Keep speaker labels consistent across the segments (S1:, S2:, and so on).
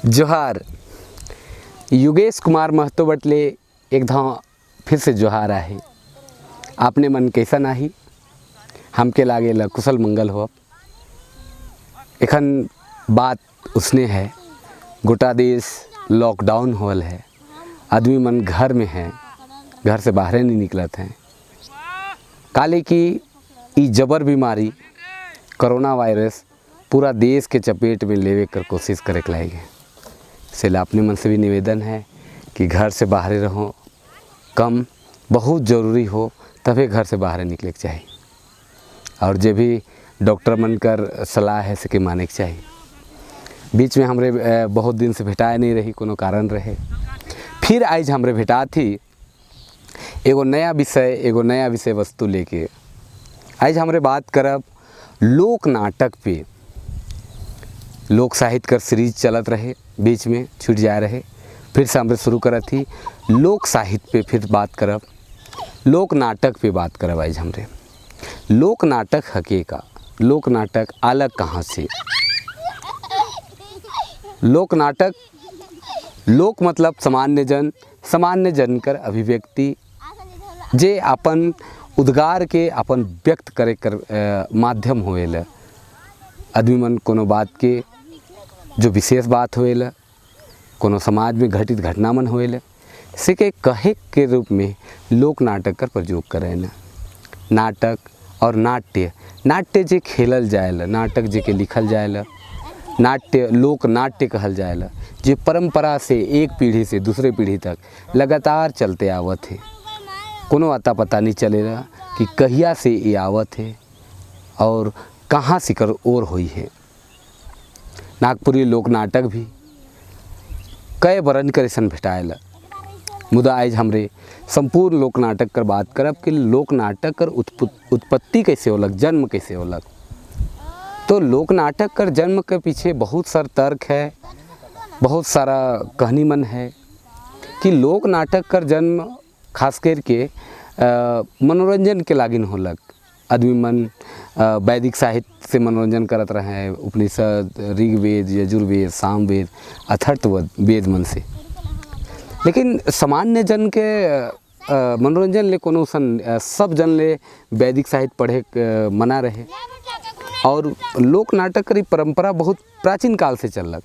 S1: जोहार। योगेश कुमार महतो बटले एक धाव फिर से जोहार आहे। आपने मन कैसन आही, हमके लागे ला कुशल मंगल हो। एखन बात उसने है, गोटा देश लॉकडाउन होल है, आदमी मन घर में है, घर से बाहर नहीं निकलत हैं। काले की ई जबर बीमारी कोरोना वायरस पूरा देश के चपेट में लेवे कर कोशिश करे के लागे। इसलिए अपने मन से भी निवेदन है कि घर से बाहर रहो कम, बहुत ज़रूरी हो तभी घर से बाहर निकले के चाहिए। और जे भी डॉक्टर मन कर सलाह है सके माने के चाहिए। बीच में हमरे बहुत दिन से भेटाए नहीं रही, कोनो कारण रहे, फिर आज हमरे भेटा थी एगो नया विषय, एगो नया विषय वस्तु लेके। आज हमरे बात करब लोक नाटक पे। लोक साहित्य कर सीरीज चलत रहे, बीच में छूट जाए रहे, फिर से हमरे शुरू करत थी लोक साहित्य पे। फिर बात करब लोक नाटक पे बात करब आज हमरे। लोक नाटक हके का, लोक नाटक अलग कहाँ से? लोक नाटक, लोक मतलब सामान्य जन, सामान्य जन कर अभिव्यक्ति जे अपन उद्गार के अपन व्यक्त करे कर माध्यम होएला। आदमी मन कोनो बात के जो विशेष बात होएला, कोनो समाज में घटित घटना मन होएला, से के कहे के रूप में लोक नाटक कर प्रयोग करेला। नाटक और नाट्य, नाट्य जे खेलल जाएला, नाटक जे के लिखल जाएला, नाट्य लोक नाट्य कहल जाएला, जे परंपरा से एक पीढ़ी से दूसरे पीढ़ी तक लगातार चलते आवत है। कोनो अता पता नहीं चलेला कि कहिया से ये आवत है और कहाँ से कर और हुई है। नागपुरी लोक नाटक भी कई बरन कर अइसन भेटाएला। मुदा आज हमरे संपूर्ण लोक नाटक कर बात करब कि लोक नाटक कर उत्पत्ति कैसे होलक, जन्म कैसे होलक। तो लोक नाटक कर जन्म के पीछे बहुत सारा तर्क है, बहुत सारा कहानी मन है कि लोक नाटक कर जन्म खास करके मनोरंजन के लागिन होलक। आदमी मन वैदिक साहित्य से मनोरंजन करत रहे, उपनिषद, ऋग्वेद, यजुर्वेद, सामवेद, अथर्व वेद मन से। लेकिन सामान्य जन के मनोरंजन ले कोनो सन सब जन ले वैदिक साहित्य पढ़े के मना रहे। और लोक नाटक करी परंपरा बहुत प्राचीन काल से चलक,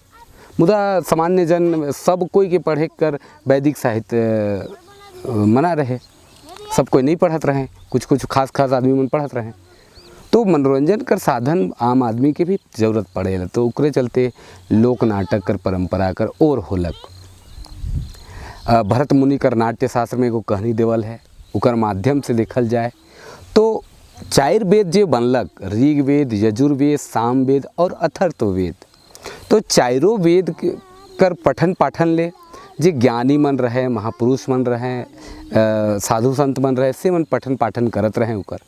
S1: मुदा सामान्य जन सब कोई के पढ़े कर वैदिक साहित्य मना रहे, सब कोई नहीं पढ़त रहे, कुछ कुछ खास खास आदमी मन पढ़त रहे। तो मनोरंजन कर साधन आम आदमी के भी जरूरत पड़े, तो ओकरे चलते लोक नाटक कर परंपरा कर और होलक। भरत मुनि कर नाट्य शास्त्र में एगो कहानी देवल है, ओकर माध्यम से देखल जाए तो चार वेद जे बनलक, ऋग्वेद, यजुर्वेद, सामवेद और अथर्ववेद, तो चारों वेद कर पठन पाठन ले जे ज्ञानी मन रहे, महापुरुष मन रहे, साधु संत मन रहे, से मन पठन पाठन करत रहे ओकर।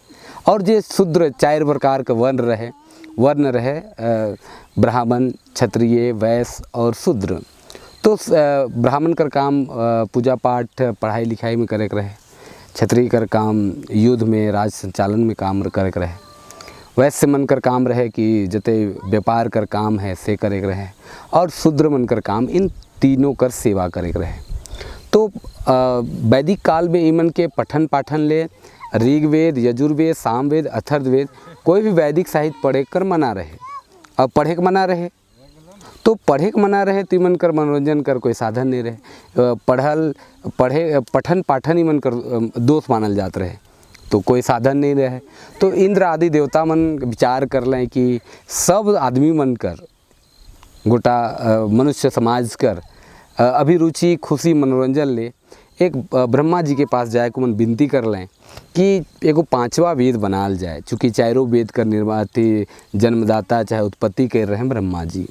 S1: और जे शूद्र चार प्रकार के वर्ण रहे, वर्ण रहे ब्राह्मण, क्षत्रिय, वैश्य और शूद्र। तो ब्राह्मण कर काम पूजा पाठ पढ़ाई लिखाई में करे के रहे, क्षत्रिय कर काम युद्ध में राज संचालन में काम करे के रहे, वैश्य मन कर काम रहे कि जते व्यापार कर काम है से करे के रहे, और शूद्र मन कर काम इन तीनों कर सेवा करे के रहे। तो वैदिक काल में इमन के पठन पाठन ले ऋग्वेद, यजुर्वेद, सामवेद, अथर्ववेद कोई भी वैदिक साहित्य पढ़े कर मना रहे। अब पढ़े के मना रहे तो पढ़े के मना रहे तो इमन कर मनोरंजन कर कोई साधन नहीं रहे। पढ़ल पढ़े पठन पाठन इमन कर दोष मानल जात रहे, तो कोई साधन नहीं रहे। तो इंद्र आदि देवता मन विचार कर लें कि सब आदमी मन कर गोटा मनुष्य समाज कर अभिरुचि खुशी मनोरंजन ले एक ब्रह्मा जी के पास जाए को मन विनती कर लें कि एगो पांचवा वेद बनाल जाए, चूँकि चारों वेद कर निर्माती जन्मदाता चाहे उत्पत्ति कर रहे हैं ब्रह्मा जी।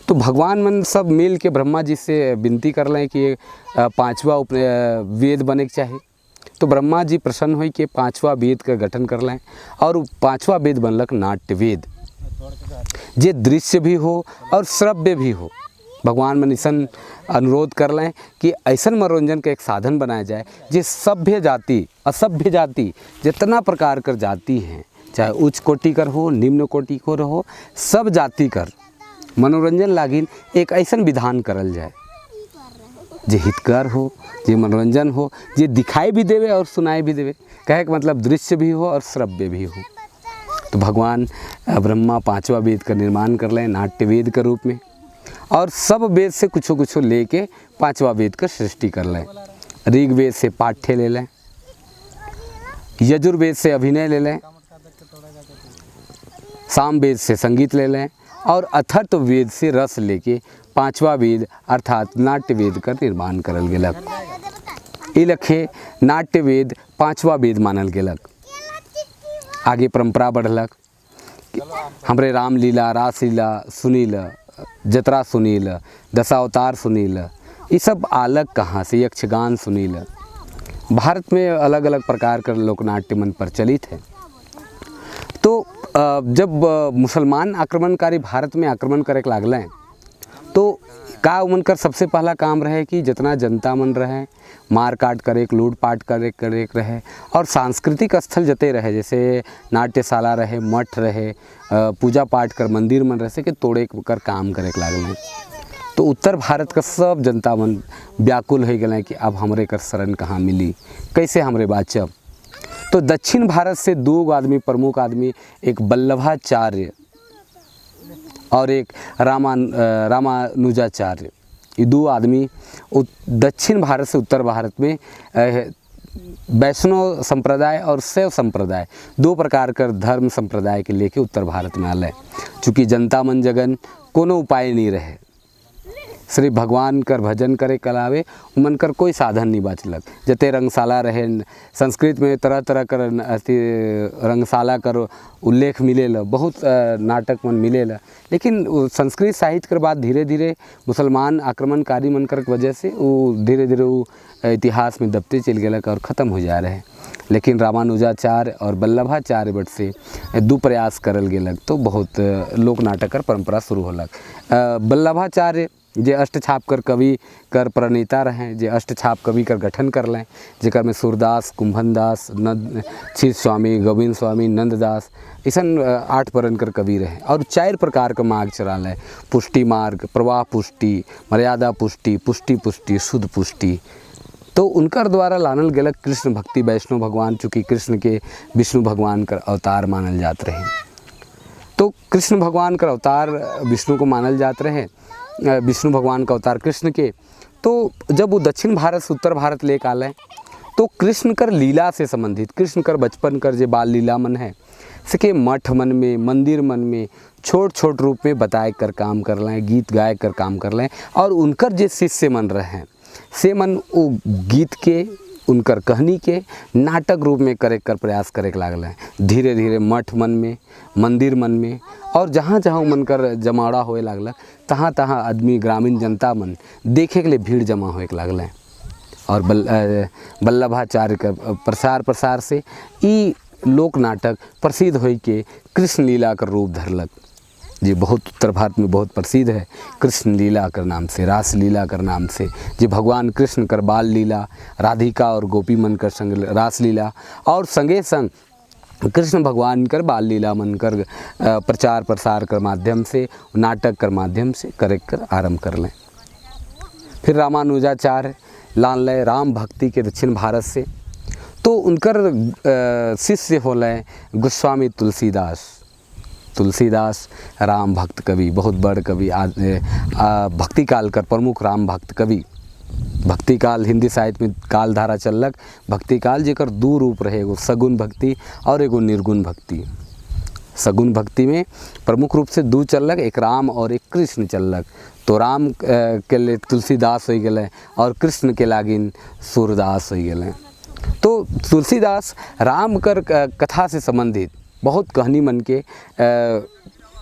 S1: तो भगवान मन सब मिल के ब्रह्मा जी से विनती कर लें कि पांचवा वेद बने के चाही। तो ब्रह्मा जी प्रसन्न होई के पांचवा वेद का गठन कर लें और पांचवा वेद बनलक नाट्य वेद, जे दृश्य भी हो और श्रव्य भी हो। भगवान मन ऐसन अनुरोध कर लें कि ऐसन मनोरंजन का एक साधन बनाया जाए जे सभ्य जाति असभ्य जाति जितना प्रकार कर जाति हैं, चाहे उच्च कोटि कर हो निम्न कोटि कर हो, सब जाति कर मनोरंजन लागिन एक ऐसन विधान करल जाए जे हितकर हो, जे मनोरंजन हो, जे दिखाई भी देवे और सुनाई भी देवे। कहे के मतलब दृश्य भी हो और श्रव्य भी हो। तो भगवान ब्रह्मा पांचवा वेद का निर्माण कर लें नाट्य वेद के रूप में, और सब वेद से कुछो कुछो लेके पांचवा वेद का सृष्टि कर लें। ऋग्वेद से पाठ्य ले लें, यजुर्वेद से अभिनय ले लें, सामवेद से संगीत ले लें और अथर्व वेद से रस लेके पांचवा वेद अर्थात नाट्य वेद का निर्माण करल गेलक। ई लखे नाट्य वेद पांचवा वेद मानल गेलक। आगे परंपरा बढ़लक, हमरे रामलीला, रासलीला सुनील, जतरा सुनील, दशावतार सुनील, ये सब आलग कहाँ से, यक्षगान सुनील। भारत में अलग अलग प्रकार का लोकनाट्य मन प्रचलित है। तो जब मुसलमान आक्रमणकारी भारत में आक्रमण करे के लागल तो का उनकर सबसे पहला काम रहे कि जितना जनता मन रहे मार काट करे, लूटपाट करे करे रहे और सांस्कृतिक स्थल जते रहे, जैसे नाट्यशाला रहे, मठ रहे, पूजा पाठ कर मंदिर मन रहे, के तोड़े कर काम करे के लागल। तो उत्तर भारत का सब जनता मन व्याकुल हो गए कि अब हमरे कर शरण कहाँ मिली, कैसे हमरे बाचब। तो दक्षिण भारत से दो आदमी प्रमुख आदमी, एक वल्लभाचार्य और एक रामानुजाचार्य, ये दो आदमी दक्षिण भारत से उत्तर भारत में वैष्णव संप्रदाय और शैव संप्रदाय दो प्रकार कर धर्म संप्रदाय के लेके उत्तर भारत में आले। चूँकि जनता मन जगन कोनो उपाय नहीं रहे, श्री भगवान कर भजन करे कलावे उमन कर कोई साधन नहीं बाचलक। जते रंगशाला रहे, संस्कृत में तरह तरह कर अथी रंगशाला कर उल्लेख मिलेला, बहुत नाटक मन मिलेला, लेकिन संस्कृत साहित्य के बाद धीरे धीरे मुसलमान आक्रमणकारी मन कर वजह से वो धीरे धीरे वो इतिहास में दबते चल गए और ख़त्म हो जा रहे। लेकिन रामानुजाचार्य और वल्लभाचार्य बट से दू प्रयास करल गेलक तो बहुत लोक नाटक कर परंपरा शुरू होलक। वल्लभाचार्य जे अष्टछाप कर कवि कर प्रणेता रहे, जे अष्टछाप कवि कर गठन कर लें, जेकर में सूरदास, कुंभनदास, नंद क्षीर स्वामी, गोविंद स्वामी, नंददास, ऐसन 8 वर्ण कर कवि रहे और 4 प्रकार का मार्ग चला लें, पुष्टि मार्ग, प्रवाह पुष्टि, मर्यादा पुष्टि, पुष्टि पुष्टि, शुद्ध पुष्टि। तो उनकर द्वारा लानल गेलक कृष्ण भक्ति वैष्णव भगवान, चूँकि कृष्ण के विष्णु भगवान कर अवतार मानल जात रहे, तो कृष्ण भगवान कर अवतार विष्णु को मानल जात रहे, विष्णु भगवान का अवतार कृष्ण के। तो जब वो दक्षिण भारत से उत्तर भारत लेके आले तो कृष्ण कर लीला से संबंधित, कृष्ण कर बचपन कर जे बाल लीला मन है सके मठ मन में, मंदिर मन में छोट छोट रूप में बताए कर काम कर लें, गीत गाए कर काम कर लें और उनकर जे शिष्य मन रहे से मन वो गीत के उनकर कहानी के नाटक रूप में करे कर प्रयास करे के लागल हैं। धीरे धीरे मठ मन में, मंदिर मन में और जहाँ जहाँ मन कर जमावड़ा होए लागल तहाँ तहाँ आदमी ग्रामीण जनता मन देखे के लिए भीड़ जमा होए के लागल हैं। और वल्लभाचार्य के प्रसार प्रसार से ई लोक नाटक प्रसिद्ध होई के कृष्ण लीला का रूप धरलक, जे बहुत उत्तर भारत में बहुत प्रसिद्ध है कृष्ण लीला कर नाम से, रास लीला कर नाम से, जे भगवान कृष्ण कर बाल लीला, राधिका और गोपी मन कर संग रास लीला और संगे संग कृष्ण भगवान कर बाल लीला मन कर प्रचार प्रसार कर माध्यम से, नाटक कर माध्यम से करे कर आरंभ कर लें। फिर रामानुजाचार्य लान ले राम भक्ति के दक्षिण भारत से, तो उनकर शिष्य होले गोस्वामी तुलसीदास। तुलसीदास राम भक्त कवि, बहुत बड़ कवि, भक्ति काल कर प्रमुख राम भक्त कवि। भक्ति काल हिंदी साहित्य में काल धारा चलक भक्ति काल, जेकर दो रूप रहे, एगो सगुन भक्ति और एगो निर्गुण भक्ति। सगुन भक्ति में प्रमुख रूप से दो चलक, एक राम और एक कृष्ण चलक। तो राम के लिए तुलसीदास हो गए और कृष्ण के लागिन सूरदास हो गए। तो तुलसीदास राम कर कथा से संबंधित बहुत कहानी मन के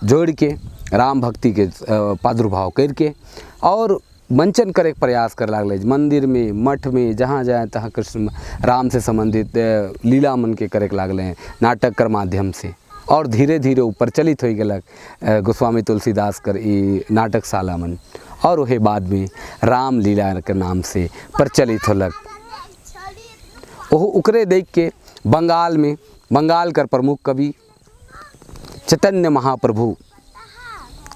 S1: जोड़ के राम भक्ति के प्रादुर्भाव करके और मंचन करे प्रयास कर लागल। मंदिर में, मठ में, जहाँ जाए तहाँ कृष्ण राम से संबंधित लीला मन के करे लागल हैं नाटक कर माध्यम से, और धीरे धीरे वो प्रचलित हो गलक गोस्वामी तुलसीदास कर ई नाटकशाला मन, और वह बाद में रामलीला के नाम से प्रचलित होलक। ओहो उकरे देख के बंगाल में, बंगाल कर प्रमुख कवि चैतन्य महाप्रभु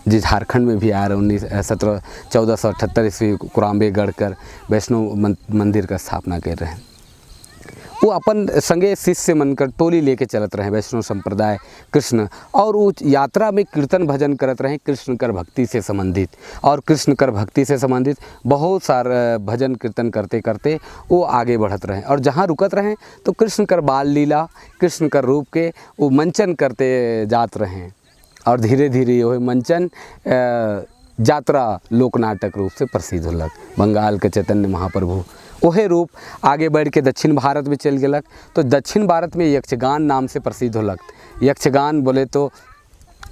S1: जे झारखंड में भी आए रहे 1478 ईस्वी कोरांबे गढ़ कर वैष्णव मंदिर का स्थापना कर रहे हैं। वो अपन संगे शिष्य मन कर टोली लेके चलत रहे वैष्णव संप्रदाय कृष्ण, और वो यात्रा में कीर्तन भजन करत रहे कृष्ण कर भक्ति से संबंधित, और कृष्ण कर भक्ति से संबंधित बहुत सारे भजन कीर्तन करते करते वो आगे बढ़त रहे। और जहाँ रुकत रहे तो कृष्ण कर बाल लीला, कृष्ण कर रूप के वो मंचन करते जात रहे, और धीरे धीरे वही मंचन जात्रा लोक नाटक रूप से प्रसिद्ध होलक। बंगाल के चैतन्य महाप्रभु ओहे रूप आगे बढ़ के दक्षिण भारत में चल गेलक, तो दक्षिण भारत में यक्षगान नाम से प्रसिद्ध होलक। यक्षगान बोले तो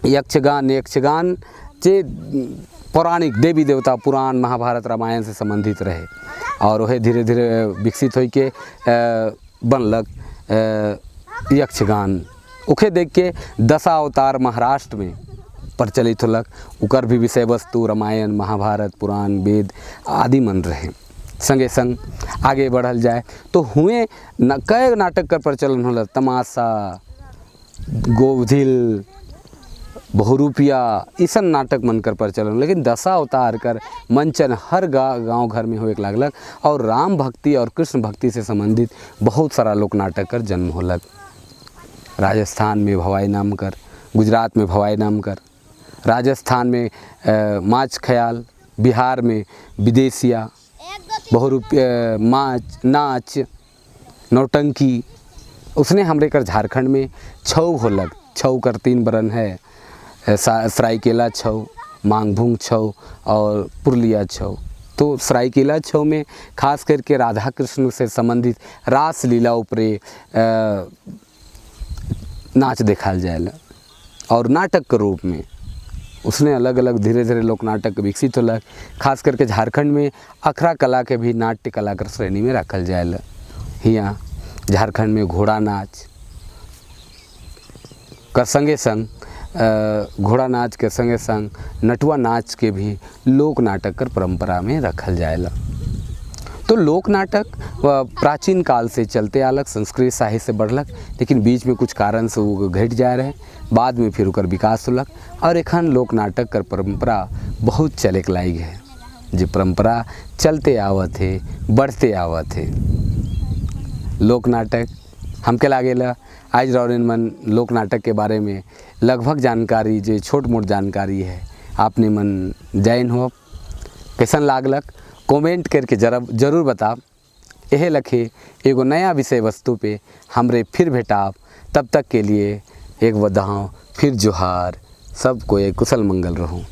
S1: यक्षगान यक्षगान जे पौराणिक देवी देवता पुराण महाभारत रामायण से संबंधित रहे, और वह धीरे धीरे विकसित होई के बनलक यक्षगान। ओखे देख के दशावतार महाराष्ट्र में प्रचलित होलक, उकर भी विषय वस्तु रामायण महाभारत पुराण वेद आदि मन रहे। संगे संग आगे बढ़ल जाए तो हुए न कई नाटक का प्रचलन होला, तमाशा, गोवधिल, बहुरूपिया, ऐसन नाटक मन कर प्रचलन। लेकिन दशावतार कर मंचन हर गांव घर में होए लागलक, और राम भक्ति और कृष्ण भक्ति से संबंधित बहुत सारा लोक नाटक कर जन्म होलक। राजस्थान में भवाई नाम कर, गुजरात में भवाई नाम कर, राजस्थान में माच ख्याल, बिहार में विदेशिया, बहुरूपिया, माच नाच, नौटंकी। उसने हमरे कर झारखंड में छऊ होलक। छऊ कर 3 बरन है, सरायकेला छऊ, मांगभूंग छऊ और पुरलिया छऊ। तो सरायकेला छऊ में खास करके राधा कृष्ण से संबंधित रास लीला ऊपरे नाच देखाल जाएला और नाटक के रूप में उसने अलग अलग धीरे धीरे लोक नाटक विकसित होलक। खास करके झारखंड में अखरा कला के भी नाट्य कला के श्रेणी में रखल जाएला। हियाँ झारखंड में घोड़ा नाच का संगे संग घोड़ा नाच के संगे संग नटुआ नाच के भी लोक नाटक कर परंपरा में रखल जाएला। तो लोक नाटक प्राचीन काल से चलते आलक, संस्कृत साहित्य से बढ़लक, लेकिन बीच में कुछ कारण से वो घट जाए रहे, बाद में फिर ओकर विकास होलक और एखन लोक नाटक कर परंपरा बहुत चले के लायक है, जे परंपरा चलते आवत है, बढ़ते आवत है। लोक नाटक हमके लागेला आज रौरन मन लोक नाटक के बारे में लगभग जानकारी, जे छोट मोट जानकारी है आपने मन जैन हो, कैसन लागलक कमेंट करके जरा जरूर बताब। यह लखे एगो नया विषय वस्तु पे हमरे फिर भेटाब, तब तक के लिए एक वदाव फिर जोहार, सबको एक कुशल मंगल रहूँ।